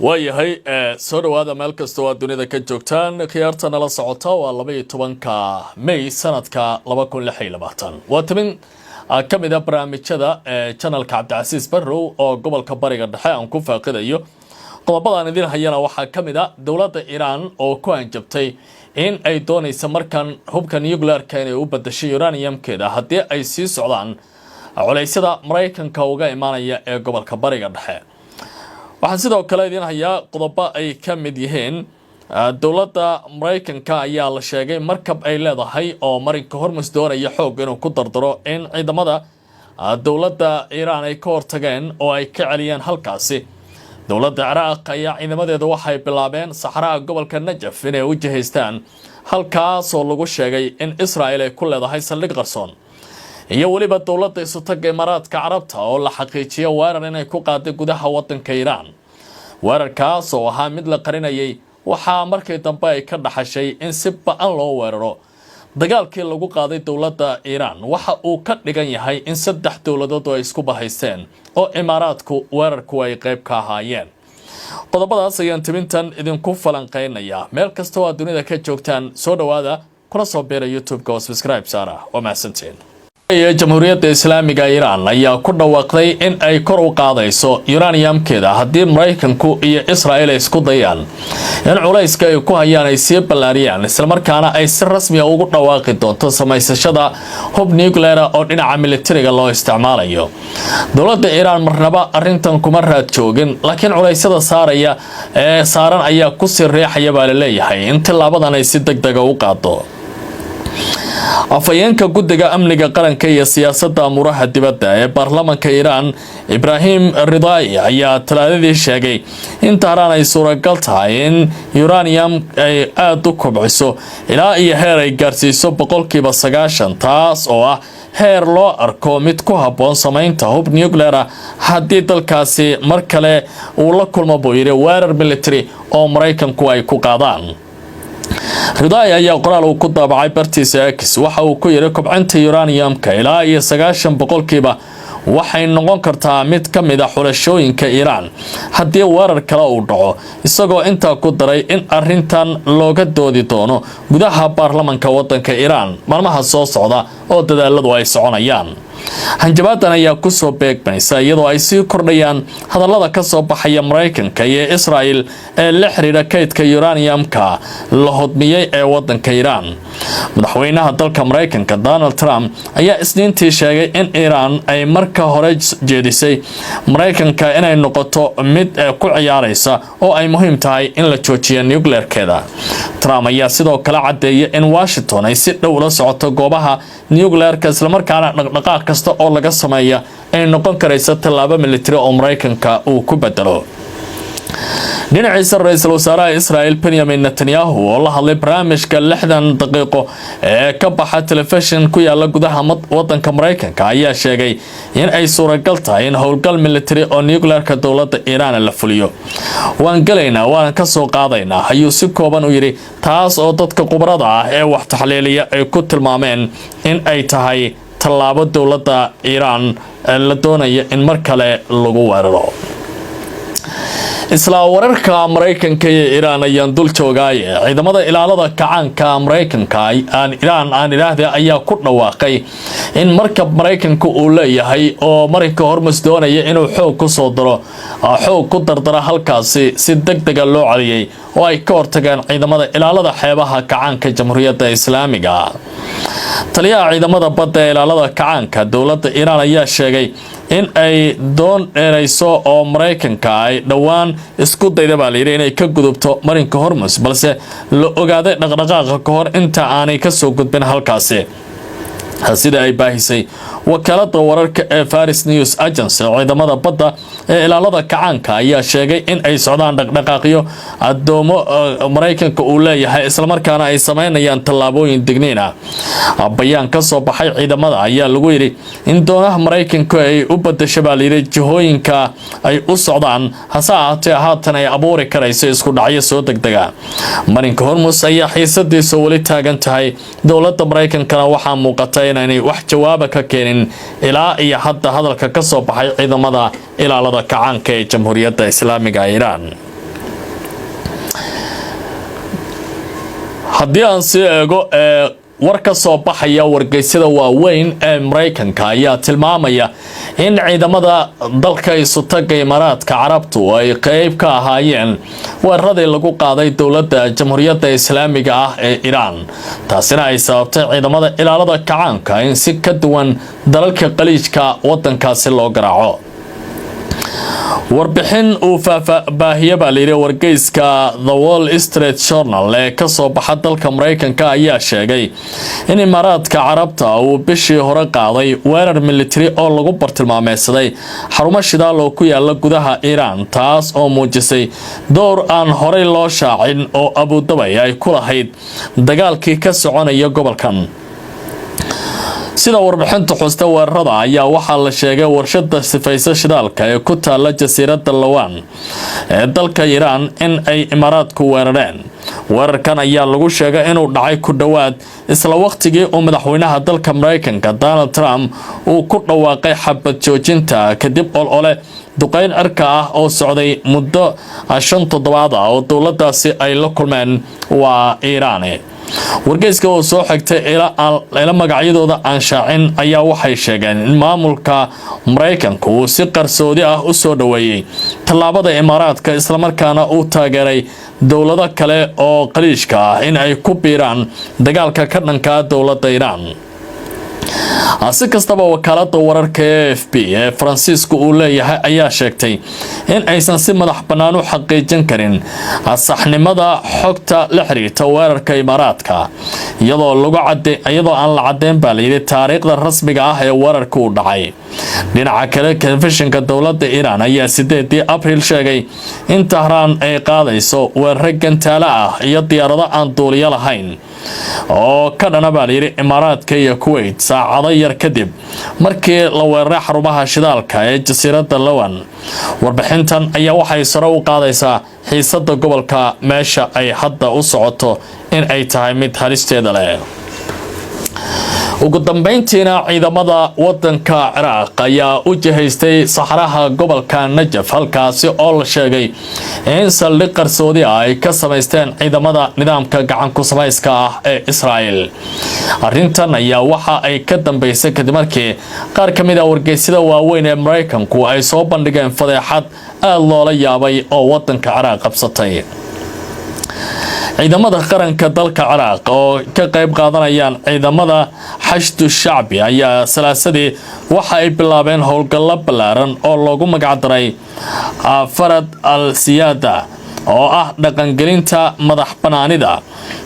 Waayahay, soo dhowaada meel kastoo aad dunida ka joogtaan. Khiyaarta nala socota, waa 12-ka May sanadka 2026. Waa tabin ka mid a barnaamijyada channelka Cabdicasiis Barrow oo gobolka Bariga Dhexe aan ku faaqidayo. Qodobadaan idin hayana waxaa ka mid a dowladda Iiraan oo ku hanjabtay in ay doonaysa markan hubka nuclearka inay u badashay uraniumkeeda haddii ay sii socdaan culeysyada Maraykanka uga imaanaya ee gobolka Bariga Dhexe. Waxaan sidoo kale idiin hayaa qodobo ay ka mid yihiin dowladda Maraykanka ayaa la sheegay markab ay leedahay oo marinka Hormus doonaya xoog inuu ku dardaro in ciidamada dowladda Iiraan ay ka hortageen oo ay ka celiyeen halkaasi. Dowladda Ciraaq ayaa ciidamadeedu waxay bilaabeen saxraha gobolka Najaf inay u jihaystaan, halkaasoo lagu sheegay in Israel ay ku leedahay saldhig qarsoon. Iyo weliba dowladda Isutagga Imaaraadka Carabta oo la xaqiijiyo weerar inay ku qaaday gudaha wadanka Iiraan. Weerarkaas oo ahaa mid la qarinayay, waxaa markii dambe ay ka dhaxashay in si ba-an loo weeraro. Dagaalkii lagu qaaday dowladda Iiraan waxa uu ka dhigan yahay in saddex dowladood oo ay isku bahaysteen oo Imaaraadku weerarku ay qayb ka ahaayeen. Qodobadaas ayaan tabintan idinku falanqeynayaa. Meel kasta oo aad dunida ka joogtaan, soo dhowaada, kuna soo biira YouTube-ka oo subscribe saara. Waa mahadsantiin. Jamhuuriyadda Islaamiga Iiraan ayaa ku dhawaaqday in ay kor u qaadayso uraniumkeeda haddii Maraykanku iyo Israel ay isku dayaan in culayska ay ku hayaan ay sii ballaariyaan, islamarkaana ay si rasmiya ugu dhawaaqi doonto samaysashada hub nuclear oo dhinaca militariga loo isticmaalayo. Dowladda Iiraan marnaba arrintan kuma raad joogin, laakiin culaysyada saaraya ee saaran ayaa kusii riixaya baa laleeyahay in tilaabadan ay si deg dega u qaado. Afhayeenka guddiga amniga qaranka iyo siyaasadda amuuraha dibadda ee baarlamanka Iiraan, Ibraahim Ridaa'i, ayaa Talaadadii sheegay in Tahraan ay suuragal tahay in uranium ay aada u kobciso ilaa iyo heer ay gaarsiiso 90%, taas oo ah heer loo arko mid ku habboon samaynta hub nuclear ah haddii dalkaasi mar kale uu la kulmo, buu yidhi, weerar military oo Maraykanku ay ku qaadaan. Ridaai ayaa qoraal uu ku daabacay bartiisa X waxa uu ku yidhi: "Kobcinta uraniumka ilaa iyo 90% waxay noqon kartaa mid ka mid a xulashooyinka Iiraan haddii weerar kale uu dhaco," isagoo intaa ku daray in arintan looga doodi doono gudaha baarlamanka wadanka Iiraan maalmaha soo socda oo dadaaladu ay soconayaan. Hanjabaadan ayaa kusoo beegmaysa iyadoo ay sii kordhayaan hadallada ka soo baxaya Maraykanka iyo Israel ee la xiriira kaydka uraniumka la hodmiyey ee wadanka Iiraan. Madaxweynaha dalka Maraykanka Donald Trump ayaa Isniintii sheegay in Iiraan ay marka hore jeedisay Maraykanka inay noqoto mid ku ciyaaraysa oo ay muhiim tahay in la joojiyo nuclearkeeda. Trump ayaa sidoo kale caddeeyay in Washington ay si dhow la socoto goobaha nuclearka, islamarkaana dhaqdhaqaaq kasta oo laga sameeya ay noqon karaysa tallaabo military oo Maraykanka uu ku bedelo. Dhinaciisa, ra-iisul wasaaraha Israel Benyamin Netanyahu oo la hadlay barnaamijka 60 daqiiqo ee ka baxa telefishin ku yaala gudaha wadanka Maraykanka ayaa sheegay in ay suuragal tahay in howlgal military oo nuclearka dowladda Iiraan la fuliyo. "Waan gelaynaa, waanan ka soo qaadaynaa," ayuu si kooban u yidhi, taas oo dadka khubarada ah ee wax taxliiliya ay ku tilmaameen in ay tahay tallaabo dowladda Iiraan la doonaya in mar kale lagu weeraro. Isla wararka Maraykanka iyo Iiraan ayaan dul joogaaye, ciidamada ilaalada kacaanka Maraykanka aan Iiraan aan idhaahde ayaa ku dhawaaqay in markab Maraykanka uu leeyahay oo marinka Hormus doonaya inuu xoog kusoo daro, xoog ku dardara halkaasi, si deg dega loo celiyey oo ay ka hortageen ciidamada ilaalada xeebaha kacaanka Jamhuuriyadda Islaamiga. Taliyaha ciidamada badda ee ilaalada kacaanka dowladda Iiraan ayaa sheegay in ay doon dheerayso oo Maraykanka ay dhowaan isku dayda, baa layidhi, inay ka gudubto marinka Hormus, balse la ogaaday dhaqdhaqaaqa ka hor inta aanay kasoo gudbin halkaasi. Sida ay baahisay wakaalada wararka ee Faris News Agency, ciidamada badda ee ilaalada kacaanka ayaa sheegay in ay socdaan dhaqdhaqaaqyo adoomo Maraykanka uu leeyahay, islamarkaana ay sameynayaan tallaabooyin digniin ah. Bayaan ka soo baxay ciidamada ayaa lagu yidhi in doonaha Maraykanku ay u badasho, baa layidhi, jihooyinka ay u socdaan, hase ahaatee haatan ay abuuri karayso isku dhacyo soo degdega. Marinka Hormus ayaa xiisadiisa weli taagan tahay. Dowladda Maraykankana waxaa muuqata inaanay wax jawaaba ka keenin ilaa iyo hadda hadalka ka soo baxay ciidamada ilaalada kacaanka ee Jamhuuriyadda Islaamiga Iiraan. Haddii aan sii eego ee war ka soo baxaya wargeysyada waaweyn ee Maraykanka ayaa tilmaamaya in ciidamada dalka Isutaga Imaaraadka Carabtu ay qeyb ka ahaayeen weeraradii lagu qaaday dowladda Jamhuuriyadda Islaamiga ah ee Iiraan, taasina ay sababtay ciidamada Ilaalada Kacaanka in si ka duwan dalalka Qaliijka wadankaasi loo garaaco. Warbixin uu faahbaahiye baa layidhi wargeyska The Wall Street Journal ee kasoo baxa dalka Maraykanka ayaa sheegay in Imaaraadka Carabta uu bishii hore qaaday weerar militari oo lagu bartilmaameysaday xarumo shidaal oo ku yaala gudaha Iiraan, taas oo muujisay door aan horey loo shaacin oo Abudabay ay ku lahayd dagaalkii ka soconaya gobolkan. Sida warbixintu xusta, weerarada ayaa waxaa la sheegay warshada sifaysa shidaalka ee ku taala jasiiradda Lawan ee dalka Iiraan in ay Imaaraadku weerareen. Weerarkan ayaa lagu sheegay inuu dhacay ku dhowaad isla waqtigii uu madaxweynaha dalka Maraykanka Donald Trump uu ku dhawaaqay xabad joojinta, kadib olole duqeyn cirka ah oo socday muddo 5 toddobaad ah oo dowladaasi ay la kulmeen waa Iiraan. Wargeyska oo soo xigtay ila magacyadooda aan shaacin ayaa waxay sheegeen in maamulka Maraykanku uu si qarsoodi ah u soo dhoweeyey tallaabada Imaaraadka, islamarkaana uu taageeray dowlado kale oo Qaliijka ah in ay ku biiraan dagaalka ka dhankaa dowladda Iiraan. Si kastaba, wakaalada wararka AFP ee Faransiisku uu leeyahay ayaa sheegtay in aysan si madax bannaan u xaqiijin karin saxnimada xogta la xiriirta weerarka Imaaraadka, iyadoo aan la caddeyn baa layidhi taariikhda rasmiga ah ee weerarka uu dhacay. Dhinaca kale, telefishinka dowladda Iiraan ayaa 8-dii Abriil sheegay in Tahraan ay qaadayso weeraro gantaalo ah iyo diyaarado aan duuliyo lahayn oo ka dhana baa layidhi Imaaraadka iyo Kuwait, saacado yar kadib markii la weeraray xarumaha shidaalka ee jasiiradda Lawan. Warbixintan ayaa waxay sare u qaadaysaa xiisada gobolka meesha ay hadda u socoto in ay tahay mid halisteeda leh. Ugu dambeyntiina, ciidamada wadanka Ciraaq ayaa u jihaystay saxraha gobolka Najaf, halkaasi oo la sheegay in saldhig qarsoodi ah ay ka samaysteen ciidamada nidaamka gacan ku samayska ah ee Israa'el. Arrintan ayaa waxa ay ka dambeysay kadib markii qaar ka mid ah wargeysyada waaweyn ee Maraykanku ay soo bandhigeen fadeexad aada loola yaabay oo wadanka Ciraaq qabsatay. Ciidamada qaranka dalka Ciraaq oo ka qayb qaadanayaan ciidamada Xashdu Shacbi ayaa Salaasadii waxa ay bilaabeen howlgallo ballaaran oo loogu magacdaray Farad al Siyaada, oo ah dhaqangelinta madax banaanida,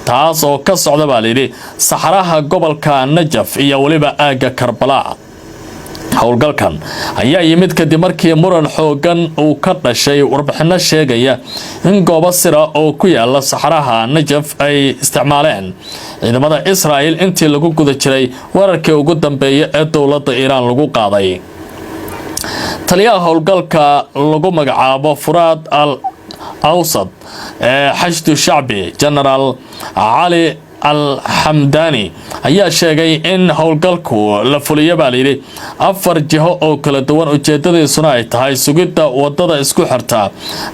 taas oo ka socda baa layidhi saxaraha gobolka Najaf iyo weliba aagga Karbala. Howlgalkan ayaa yimid kadib markii muran xoogan uu ka dhashay warbixino sheegaya in goobo sira oo ku yaala saxaraha Najaf ay isticmaaleen ciidamada Israa'el intii lagu guda jiray weerarkii ugu dambeeyay ee dowladda Iiraan lagu qaaday. Taliyaha howlgalka lagu magacaabo Furaad al Awsad ee Xashdu Shacbi, Genaraal Cali al Xamdani, ayaa sheegay in howlgalku la fuliyo baa layidhi afar jiho oo kala duwan, ujeedadiisuna ay tahay sugidda wadada isku xirta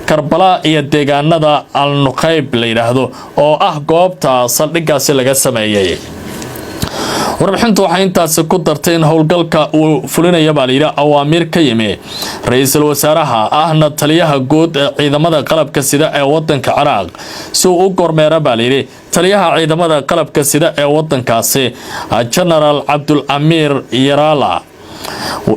Karbala iyo deegaanada Al Nuqayb la yidhaahdo, oo ah goobta saldhiggaasi laga sameeyey. Warbixintu waxay intaasi ku dartay in howlgalka uu fulinaya baa layidhi awaamiir ka yimi ra-iisul wasaaraha, ahna taliyaha guud ee ciidamada qalabka sida ee wadanka Ciraaq, si uu u kormeera baa layidhi taliyaha ciidamada qalabka sida ee wadankaasi, Genaraal Cabdul Amiir Yarala.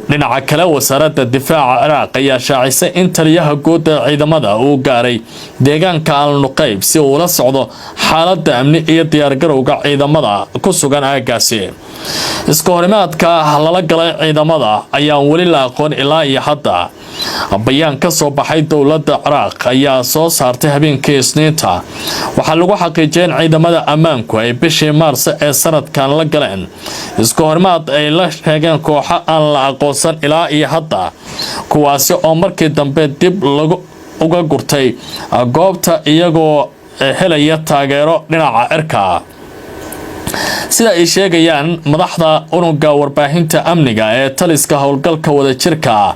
Dhinaca kale, Wasaaradda Difaaca Ciraaq ayaa shaacisay in taliyaha guud ee ciidamada uu gaaray deegaanka Al Nuqayb si uu ula socdo xaaladda amni iyo diyaargarowga ciidamada ku sugan aaggaasi. Iska horimaadka lala galay ciidamada ayaan weli la aqoon ilaa iyo hadda. Bayaan ka soo baxay dowladda Ciraaq ayaa soo saartay habeenkii Isniinta waxaa lagu xaqiijiyay in ciidamada ammaanku ay bishii Maarso ee sanadkan la galeen iska horimaad ay la sheegeen kooxo aan la aqoonsan ilaa iyo hadda, kuwaasi oo markii dambe dib lagu uga gurtay goobta iyagoo helaya taageero dhinaca cirka. Sida ay sheegayaan madaxda unuga warbaahinta amniga ee taliska howlgalka wadajirka ah,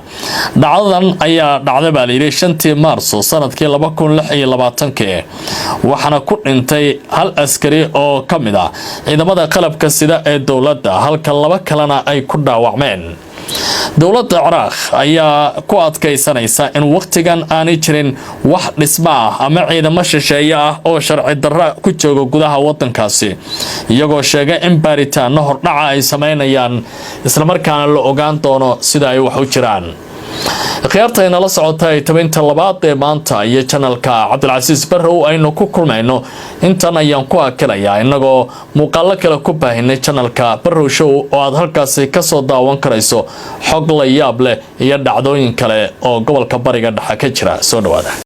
dhacdadan ayaa dhacda baa layidhi 5-tii Maarso sanadkii 2026-kii, waxaana ku dhintay hal askari oo ka mid ah ciidamada qalabka sida ee dowladda, halka laba kalena ay ku dhaawacmeen. Dowladda Ciraaq ayaa ku adkaysanaysa in wakhtigan aanay jirin wax dhismo ah ama ciidamo shisheeye ah oo sharci darra ku jooga gudaha wadankaasi, iyagoo sheegay in baaritaano hordhaca ay sameynayaan, islamarkaana la ogaan doono sida ay wax u jiraan. Khiyaarta inala socotay, tabinta labaad ee maanta iyo channelka Cabdilcasiis Barrow aynu ku kulmayno intan ayaan ku akilayaa, innagoo muuqaalo kale ku baahinay channelka Barrow Show oo aad halkaasi kasoo daawan karayso xog la yaab leh iyo dhacdooyin kale oo gobolka Bariga Dhexe ka jira. Soo dhawaada.